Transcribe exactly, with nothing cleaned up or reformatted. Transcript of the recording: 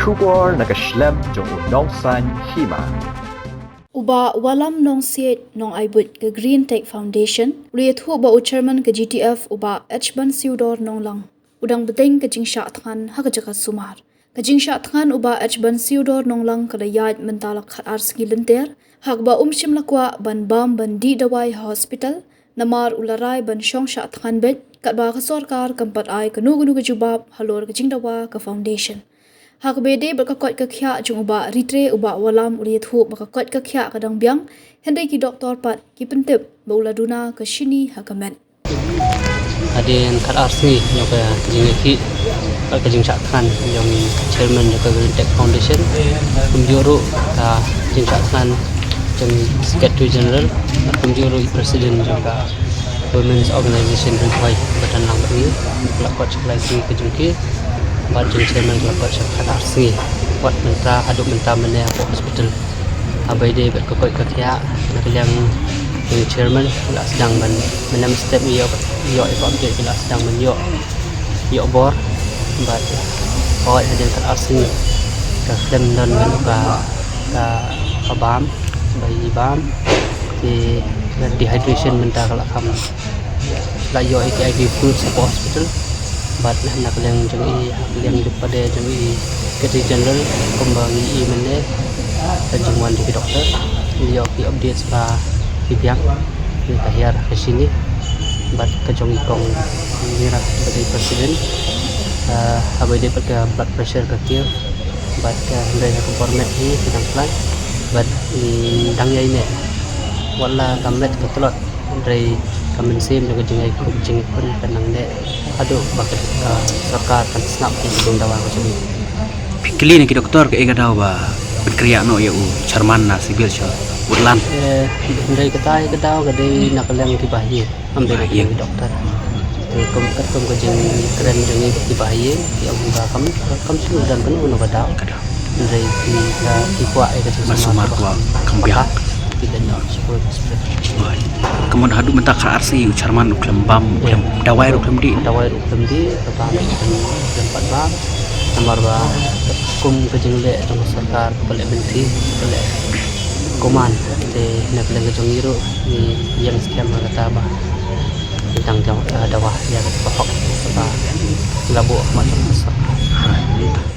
Khubor na ka shlem jong u Nongsaiñ Hima. U Bah Wallam Nongsiej Nongaibud ka Green Tech Foundation u la ïathuh ba u chairman ka G T F u Bah H Bansiewdor Nonglang u dang bteng ka jingshah thngan ha ka jaka sumar. Ka jingshah thngan u Bah H Bansiewdor Nonglang ka la ïaid mynta la khatar sngi lynter, ha kaba um shym la kwah ban bam ban dih dawai ha hospital, namar u la rai ban shong shah thngan beit, katba ka sorkar kam pat ai kano kano ka jubab halor ka jingdawa ka foundation. Ha kaba ïadei bad ka koit ka khiah jong u Bah Ritre, u Bah Wallam u la ïathuh ba ka koit ka khiah ka dang biang, hynrei ki doktor pat ki pyntip ba u la duna ka shini ha ka met. Hadien khatar sngi jong ka jingïakhih bad ka jingshah thngan jong i chairman jong ka Green Tech Foundation, kumjuh ruh ka jingshah thngan jong i secretary general, kumjuh ruh i president jong ka Women's Organization Ri Bhoi, ba don lang bad ngi, ka la kot sha ka lai sngi ka jong ki, bad jong i chairman ka la kot sha khatar sngi. Wat mynta haduh mynta mynne hapoh hospital. Haba ïadei bad ka koit ka khiah na ka liang jong i chairman, ki la sdang ban, mynne mynstep ngi ïoh, ïoh ïa ka update, ki la sdang ban ïoh, ïoh bor. Bad hooid, hadien khatar sngi ka khlem don ban ka, ka, ka bam, ba i bam, te ka dehydration mynta ka la kham, la ïoh ïa ki I V fluids hapoh hospital. Bad na ka liang jong i, ha ka liang jong i secretary general, kumba ngi i mynne, ka jingwan jong ki doktor, ngi ïoh ki updates ba ki biang, ngi ka hiar ka shini. Bad ka jong i kong Mira, ba dei president, ah, haba ïadei bad ka blood pressure ka kiew, bad ka hynrei ha ka bor met hi ki dang khlaiñ, bad i dang ïai neh. Wat la ka met ka tlot, hynrei ka mynsiem jong ka jingïakhun, jingïakhun ka nang neh haduh ba ka, ka sorkar kan sngap ïa ka jingdawa ka jong i. Phi kylli na ki doktor kaei ka daw ba pynkhreh noh ïa u chairman na civil sha Woodland? Eh, hynrei kata ka daw ka dei na ka liang ki bahaïing. Am dei na ki doktor. Te kum, katkum ka jingkren jong ngi bad ki bahaïing, ki ong ba kam, kam shu don kano kano ka daw. Hynrei ki, ka, ki kwah ïa ka jingsumar kaba kham bha. Ki dei na shu. Ka mut haduh mynta khatar sngi u chairman u khlem bam, u khlem dawai ruh khlem dih. Dawai ruh khlem dih, ka bam ruh khlem, khlem pat bam. Namar ba katkum ka jingleh jong ka sorkar, ka leh bynta, ka leh kuman, te na ka liang ka jong ngi ruh ngi ïeng skhem ha kata ba ngi dang daw, ah, dawa ïa kata ka hok kaba la buh ha khmat jong ka sorkar.